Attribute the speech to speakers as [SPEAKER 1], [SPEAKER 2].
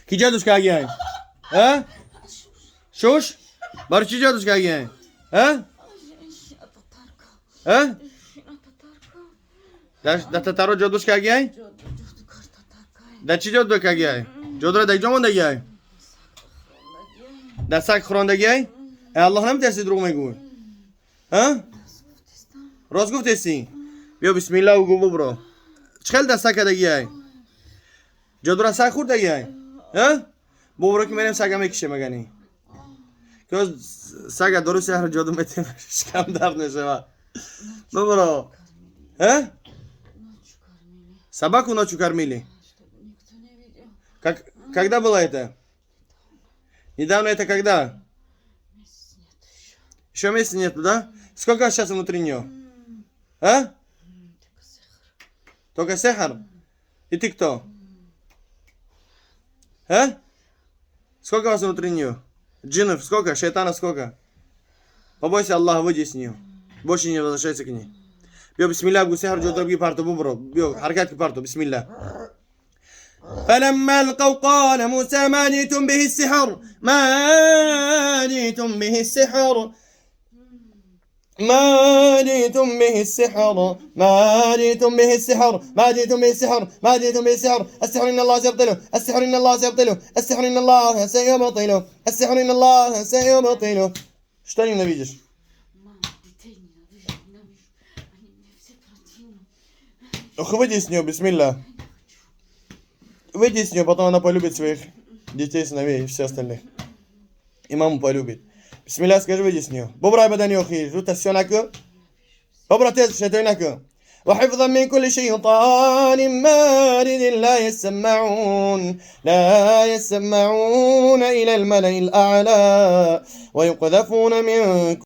[SPEAKER 1] Ки ҷадуш кагиай? А? Шуш? Барои чӣ ҷадуш кагиай? А?
[SPEAKER 2] Татарка.
[SPEAKER 1] А?
[SPEAKER 2] Татарка.
[SPEAKER 1] Да татаро ҷодуш кагиай?
[SPEAKER 2] Ҷодукар татаркай.
[SPEAKER 1] Да чӣ ҷоду кагиай? Ҷодура да ҷо мондагиай? Да саг хӯрондагиай? Э, Аллоҳ наметарси, дурӯғ мегӯй? А? Рост гуфтеси? Биё, бисмилла угу, бубро. Чӣ хел да саг кардагиай? Ҷодура саг хӯрдагиай? А? Бубро, ки мерем, сага мекишем, агани. Ки сага дору сеҳр ҷоду метем, шикам дард мешава. Бубро. А?
[SPEAKER 2] Ночью кормили.
[SPEAKER 1] Собаку ночью кормили?
[SPEAKER 2] Чтобы никто не видел.
[SPEAKER 1] Как, когда было это? Недавно — это когда?
[SPEAKER 2] Месяц нет еще.
[SPEAKER 1] Еще месяца нету, да? Сколько сейчас внутри нее? А?
[SPEAKER 2] Только сехр.
[SPEAKER 1] Только сехар? И ты кто? А? Сколько вас внутри нее? Джиннов сколько? Шайтанов сколько? Побойся Аллаха, выйди с нее. Больше не возвращайся к ней. Биё, бисмилла, гу, сехр ҷоду парту, бубро. Биё, ҳаракат парту, бисмилла. فلما ألقوا قال موسى ما جئتم به السحر، ما جئتم به السحر، ما جئتم به السحر، ما جئتم به السحر، ما جئتم به السحر، ما جئتم به السحر، السحر إن الله سيبطله، السحر إن الله سيبطله، السحر إن الله سيبطله، السحر إن الله سيبطله. Что ненавидишь?
[SPEAKER 2] Мама, детей ненавижу, ненавижу. Они мне все противны.
[SPEAKER 1] Ох, выйди с нее, бисмилля. Выйди с нее, потом она полюбит своих детей, сыновей и всех остальных. И маму полюбит. Бисмилля, скажи, выйди с нее. Бубра бадани охи, жута все наку. Бубра тез, шайтой наку. وحفظا من كل شيطان مارد، لا يسمعون، لا يسمعون إلى الملأ الأعلى ويقذفون من